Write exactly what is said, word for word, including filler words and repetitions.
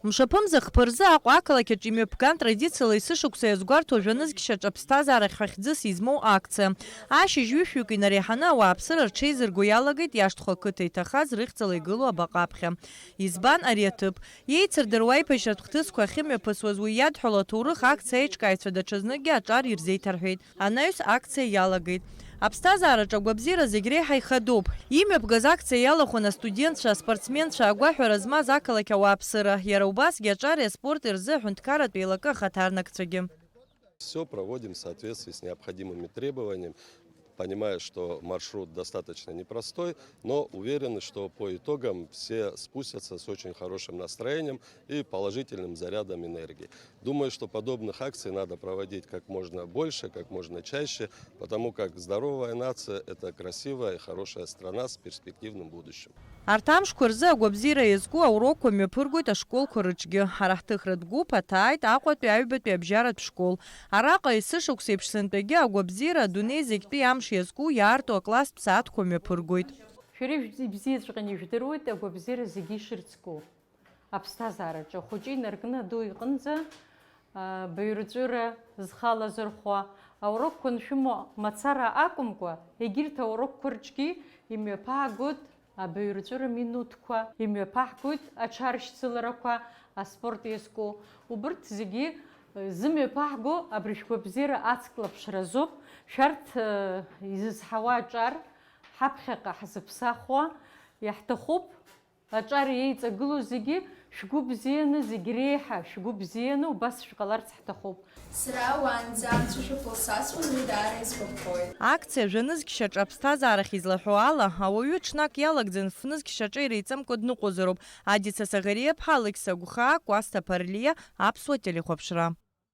Мшаԥымза хԥа рзы Аҟәа ақалақь аҿы имҩаԥган традициала есышықәса иазгәарҭо жәанызқьшьаҿа аԥсҭазаара хьахьӡыс измоу акциа. Ашьыжь ҩышәҩык инареиҳаны ауааԥсыра рҽеизырго иалагеит иашҭхәа ақыҭа иҭахаз рыхьӡала игылоу абаҟа аԥхьа. Избан ари аҭыԥ? Еицырдыруа аиԥашьратә хҭысқәа ахьымҩаԥысуаз уи иадҳәало аҭоурых акциа аиҿкааҩцәа даҽазныкгьы аҿар ирзеиҭарҳәеит. Анаҩс акциа иалагеит. Аԥсҭазаараҿы агәабзиара зегь реиҳа ихадоуп. Имҩаԥгаз акциа иалахәын астудентцәа, аспортсменцәа, агәаҳәара змаз ақалақь ауааԥсыра, иара убасгьы аҿари аспорти рзы аҳәынҭқарратә еилакы ахаҭарнакцәагьы. Все проводим в соответствии с необходимыми требованиями, понимая, что маршрут достаточно непростой, но уверены, что по итогам все спустятся с очень хорошим настроением и положительным зарядом энергии. Думаю, что подобных акций надо проводить как можно больше, как можно чаще, потому как здоровая нация — это красивая и хорошая страна с перспективным будущим. Арҭ амшқәа рзы агәабзиара иазку аурокқәа мҩаԥыргоит ашколқәа рыҿгьы. Ҳара ҳҭыхратә гәыԥ аҭааит Аҟәатәи аҩбатәи абжьаратә школ. Араҟа есышықәса еиԥш сынтәагьы агәабзиара адунеи зегьтәи амш иазку иаарту акласстә сааҭқәа мҩаԥыргоит. Шәара ибзиаҵәҟьаны ижәдыруеит агәабзиара зегьы ишырцку. Аԥсҭазаараҿы ахәыҷы инаркны аду иҟынӡа, а, баҩрҵәыра зхала зырхәа аурокқәа аншәымоу мацара акәымкәа, егьырҭ аурокқәа рҿгьы имҩаԥаагоит абаҩрҵәыра минуҭқәа, имҩаԥаҳгоит аҽаршьцыларақәа, аспорт иазку. Убырҭ зегьы, э, зымҩаԥаҳго абри шәгәабзиара ацклаԥшра азоуп. Шәарҭ, э, изызҳауа аҿар ҳаԥхьаҟа ҳзыԥсахуа иаҳҭахуп. Аҿар еиҵагылоу зегьы шәгәы бзианы, зегь реиҳа шәгәы бзианы убас шәҟаларц ҳҭахуп. Сара уаанӡа амцашәа фылсасуан, уи даара исгәаԥхоит. Акциа жәанызқьшьаҿа аԥсҭазаарахь излаҳәо ала, ауаҩы ҽнак иалагӡаны фнызқьшьаҿа иреиҵамкәа дныҟәозароуп. Адица Саӷариа-ԥҳа Алықьса Гәхаа, Кәасҭа Ԥарлиа, Аԥсуа телехәаԥшра.